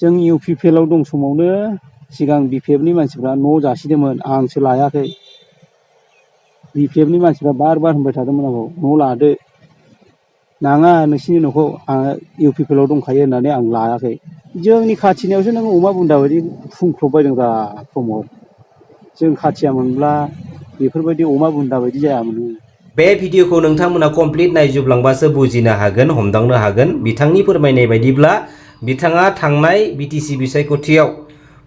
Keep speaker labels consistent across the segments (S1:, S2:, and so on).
S1: जों UPPL आव दं समावनो सिगां BPF नि मानसिफ्रा न' जासिदोंमोन आंसो लायाखै BPF नि मानसिफ्रा बार होनबाय थादोंमोन आंखौ न' लादो नाङा नोंसिनि न'खौ आं UPPL आव दंखायो होननानै आं लायाखै जोंनि खाथिनायावसो नों अमा बुन्दा बायदि फुंख्रबबायदोंब्रा प्रमद जों खाथियामोनब्ला बेफोरबायदि अमा बुन्दा बायदि जायामोन
S2: बे भिडिअखौ नोंथांमोना कमप्लिट नायजोबलांबासो बुजिनो हागोन हमदांनो हागोन बिथांनि फोरमायनाय बायदिब्ला बिथाङा थांनाय बिटिसि बिसायख'थियाव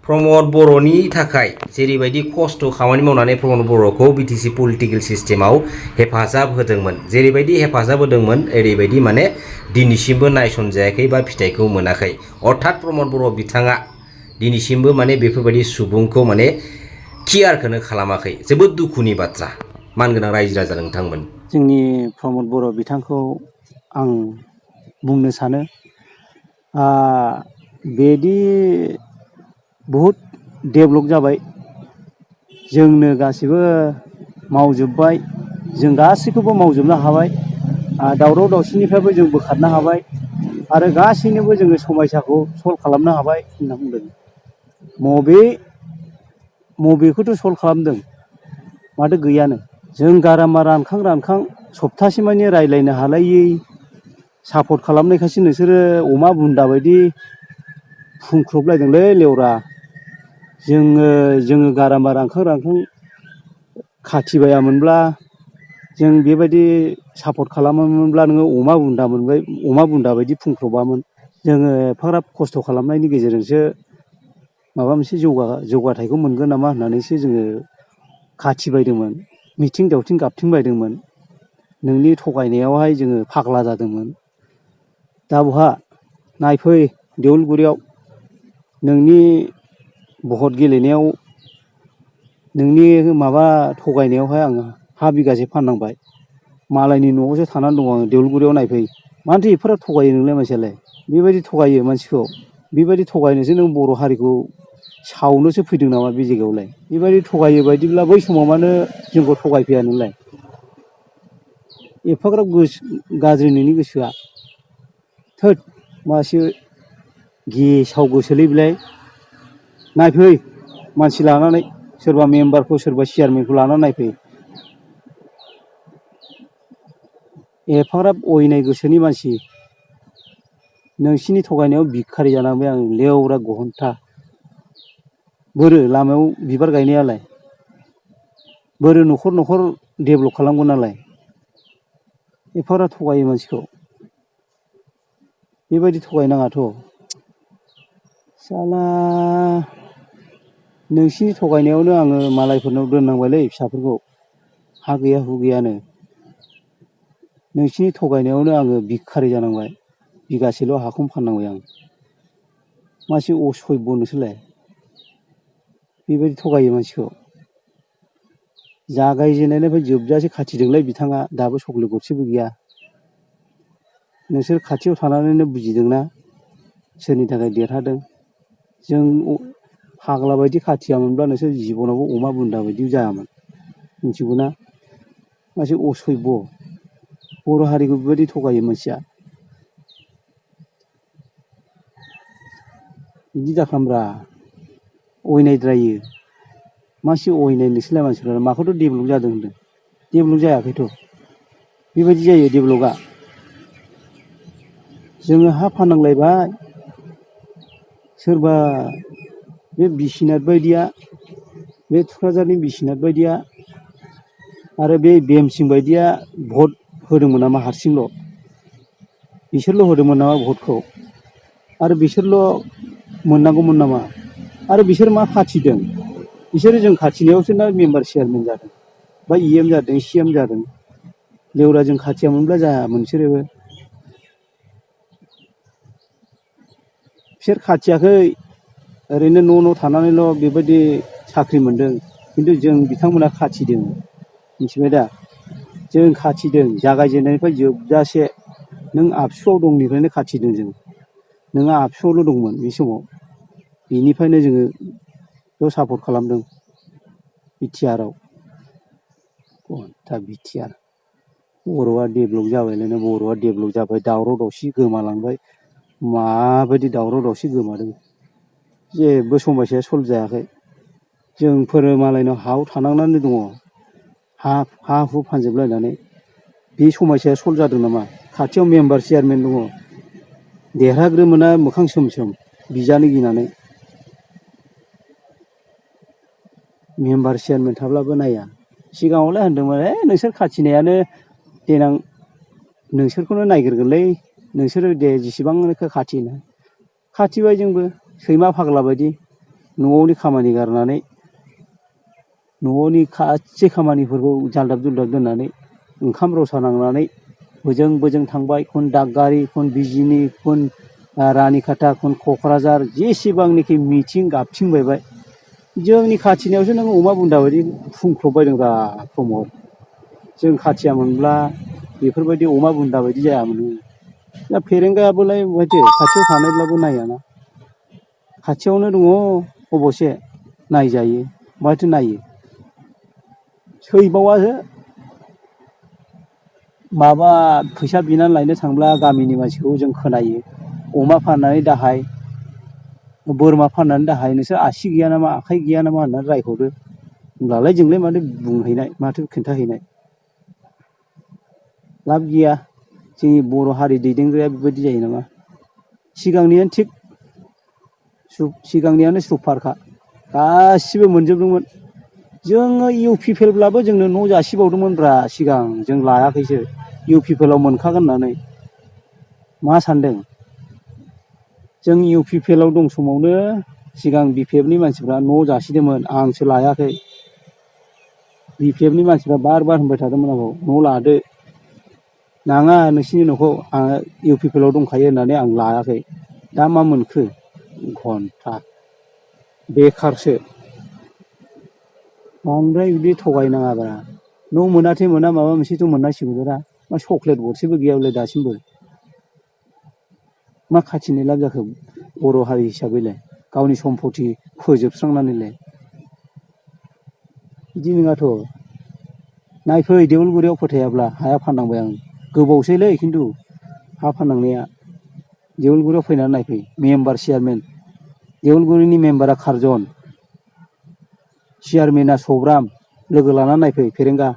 S2: प्रमद बर'नि थाखाय जेरैबायदि खस्थ' खामानि मावनानै प्रमद बर'खौ बिटिसि पलिटिकेल सिस्टेमाव हेफाजाब होदोंमोन जेरैबायदि हेफाजाब होदोंमोन ओरैबायदि माने दिनैसिमबो नायसनजायाखै बा फिथाइखौ मोनाखै अर्थात प्रमद बर' बिथाङा दिनैसिमबो माने बेफोरबायदि सुबुंखौ माने केयारखौनो खालामाखै जोबोद दुखुनि बाथ्रा मानगोनां रायजो राजा नोंथांमोन
S1: जोंनि प्रमद बर' बिथांखौ आं बुंनो सानो बेदि बहुद डेभलप जाबाय जोंनो गासिबो मावजोब्बाय जों गासैखौबो मावजोबनो हाबाय दावराव दावसिनिफ्रायबो जों बोखारनो हाबाय आरो गासैनोबो जोङो समयसाखौ सल्भ खालामनो हाबाय होनना बुंदों मबेखौथ' सल्भ खालामदों माथो गैयानो जों गारामा रानखां सप्तासेमानि रायज्लायनो हालायै सापर्ट खालामनायखायसो नोंसोरो अमा बुन्दा बायदि फुंख्रबलायदोंलै लेवरा जोङो गारामा रानखां खाथिबायामोनब्ला जों बेबायदि सापर्ट खालामोमोनब्ला नोङो अमा बुन्दा बायदि फुंख्रबामोन जोङो एफाग्राब खस्थ' खालामनायनि गेजेरजोंसो माबा मोनसे जौगाथायखौ मोनगोन नामा होननानैसो जोङो खाथिबायदोंमोन मिथिं दावथिं गाबथिंबायदोंमोन नोंनि थगायनायावहाय जोङो फाग्ला जादोंमोन दा बहा नायफै देउलगुरियाव नोंनि भट गेलेनायाव नोंनि माबा थगायनायावहाय आङो हा बिगासे फाननांबाय मालायनि न'आवसो थानानै दङ आङो देउलगुरियाव नायफै मानोथो एफाराब थगायो नोंलाय मानसियालाय बेबायदि थगायो मानसिखौ बेबायदि थगायनोसो नों बर' हारिखौ सावनोसो फैदों नामा बे जायगायावलाय बेबायदि थगायो बायदिब्ला बै समाव मानो जोंखौ थगायफैया नोंलाय एफाग्राब गाज्रि नोंनि गोसोआ थोद मासो गेसाव गोसोलै बेलाय नायफै मानसि लानानै सोरबा मेम्बारखौ सोरबा चेयारमेनखौ लानानै नायफै एफाग्राब अयनाय गोसोनि मानसि नोंसिनि थगायनायाव भिखारि जानांबाय आं लेवरा गहन्था बोरो लामायाव बिबार गायनायालाय बोरो न'खर डेभेलप खालामगोन नालाय एफाग्राब थगायो मानसिखौ बेबायदि थगायनाङाथ' साला नोंसिनि थगायनायावनो आङो मालायफोरनाव दोननांबायलै फिसाफोरखौ हा गैया हु गैयानो नोंसिनि थगायनायावनो आङो भिखारि जानांबाय बिगासेल' हाखौनो फाननांबाय आं मासि असभ्य नोंसोरलाय बेबायदि थगायो मानसिखौ जागायजेननायनिफ्राय जोबजासे खाथिदोंलै बिथाङा दाबो सक्लेट गरसेबो गैया नोंसोर खाथियाव थानानैनो बुजिदोंना सोरनि थाखाय देरहादों जों फाग्ला बायदि खाथियामोनब्ला नोंसोर जिबनावबो अमा बुन्दा बायदि जायामोन मिथिगौना मासि असभ्य बर' हारिखौ बेबायदि थगायो मानसिया बिदि दाखालामब्रा अयनायद्रायो मासि अयनाय नोंसोरलाय मानसिफ्रा माखौथ' डेभेलप जादों होनदों डेभेलप जायाखैथ' बेबायदि जायो डेभेलपआ जोङो हा फाननांलायबाय सोरबा बे बिसिनाथ बायदिया बे थुक्राझारनि बिसिनाथ बायदिया आरो बे बेमसिं बायदिया भट होदोंमोन नामा हारसिंल' बिसोरल' होदोंमोन नामा भटखौ आरो बिसोरल' मोननांगौमोन नामा आरो बिसोर मा खाथिदों बिसोरो जों खाथिनायावसो ना मेम्बार चेयारमेन जादों बा EM जादों CM जादों लेवरा जों खाथियामोनब्ला जायामोन बिसोर खाथियाखै ओरैनो न' थानानैल' बेबायदि साख्रि मोनदों खिन्थु जों बिथांमोना खाथिदों मिथिबाय दा जों खाथिदों जागायजेननायनिफ्राय जोबजासे नों आबसुआव दंनिफ्रायनो खाथिदों जों नोंहा आबसुआवल' दंमोन बे समाव बेनिफ्रायनो जोङो बेयाव सापर्ट खालामदों बिटिआरआव बिटिआर बर'आ डेभेलप जाबायलायनो बर'आ डेभेलप जाबाय दावराव दावसि गोमालांबाय माबायदि दावराव दावसि गोमादों जेबो समस्याया सल्भ जायाखै। जोंफोरो मालायनाव हायाव थानांनानै दङ, हा हु फानजोबलायनानै। बे समस्याया सल्भ जादों नामा? खाथियाव मेम्बार चेयारमेन दङ, देरहाग्रोमोना मोखां सोम सोम बिजानो गिनानै। मेम्बार चेयारमेन थाब्लाबो नाया। सिगाङावलाय होनदोंमोन नोंसोर खाथिनायानो देनां नोंसोरखौनो नायग्रोगोनलै, नोंसोरो दे जेसेबांखो खाथिनो। खाथिबाय जोंबो सैमा फाग्ला बायदि न'आवनि खामानि गारनानै, न'आवनि गासै खामानिफोरखौ जाल्दाब जुल्दाब दोननानै ओंखाम रसा नांनानै बोजों थांबाय। खुन दागगारि, खुन बिजिनि, खुन रानिखाथा, खुन क'क्राझार, जेसेबांनाखि मिथिं गाबथिंबायबाय। जोंनि खाथिनायावसो नों अमा बुन्दा बायदि फुंख्रबबायदोंब्रा प्रमद। जों खाथियामोनब्ला बेफोरबायदि अमा बुन्दा बायदि जायामोन। दा फेरेंगायाबोलाय माथो खाथियाव थानायब्लाबो नायाना। खाथियावनो दङ अबसे नायजायो, माथो नायो। सैबावासो माबा फैसा बिनानै लायनो थांब्ला गामिनि मानसिखौ जों खोनायो, अमा फाननानै दाहाय, बोरमा फाननानै दाहाय नोंसोर आसि गैया नामा, आखाइ गैया नामा होननानै रायहरो। होमब्लालाय जोंलाय माथो बुंहैनाय, माथो खोन्थाहैनाय। लाब गैया। जोंनि बर' हारि दैदेनग्राया बेबायदि जायो नामा? सिगांनियानो थिग, सिगांनियानो सुपारखा, गासिबो मोनजोबदोंमोन। जोङो इउ पि पि एल ब्लाबो जोंनो न' जासिबावदोंमोनब्रा सिगां, जों लायाखैसो। इउ पि पि एल आव मोनखागोन होननानै मा सानदों? जों इउ पि पि एल आव दं समावनो सिगां बि पि एफ नि मानसिफ्रा न' जासिदोंमोन, आंसो लायाखै। बि पि एफ नि मानसिफ्रा बार होनबाय थादोंमोन आंखौ, न' लादो। नाङा नोंसिनि न'खौ, आङो इउ पि पि एल आव दंखायो होननानै आं लायाखै। दा मा मोनखो? घन्टा बेखारसो। बांद्राय बिदि थगायनाङाब्रा। न' मोनाथै मोना माबा मोनसेथ' मोननांसिगौरा। मा चक्लेट गरसेबो गैया बेलाय दासिमबो। मा खाथिनो लाब जाखो बर' हारि हिसाबैलाय, गावनि सम्पति फोजोबस्रांनानैलाय। बिदि नङाथ'। नायफै देउलगुरियाव फोथायाब्ला हाया फाननांबाय आं। गोबावसैलै खिन्थु हा फाननांनाया। देउलगुरियाव फैनानै नायफै, मेम्बार चेयारमेन। देउलगुरिनि मेम्बारा कार्जन, चेयारमेना सब्राम। लोगो लानानै नायफै फेरेंगा।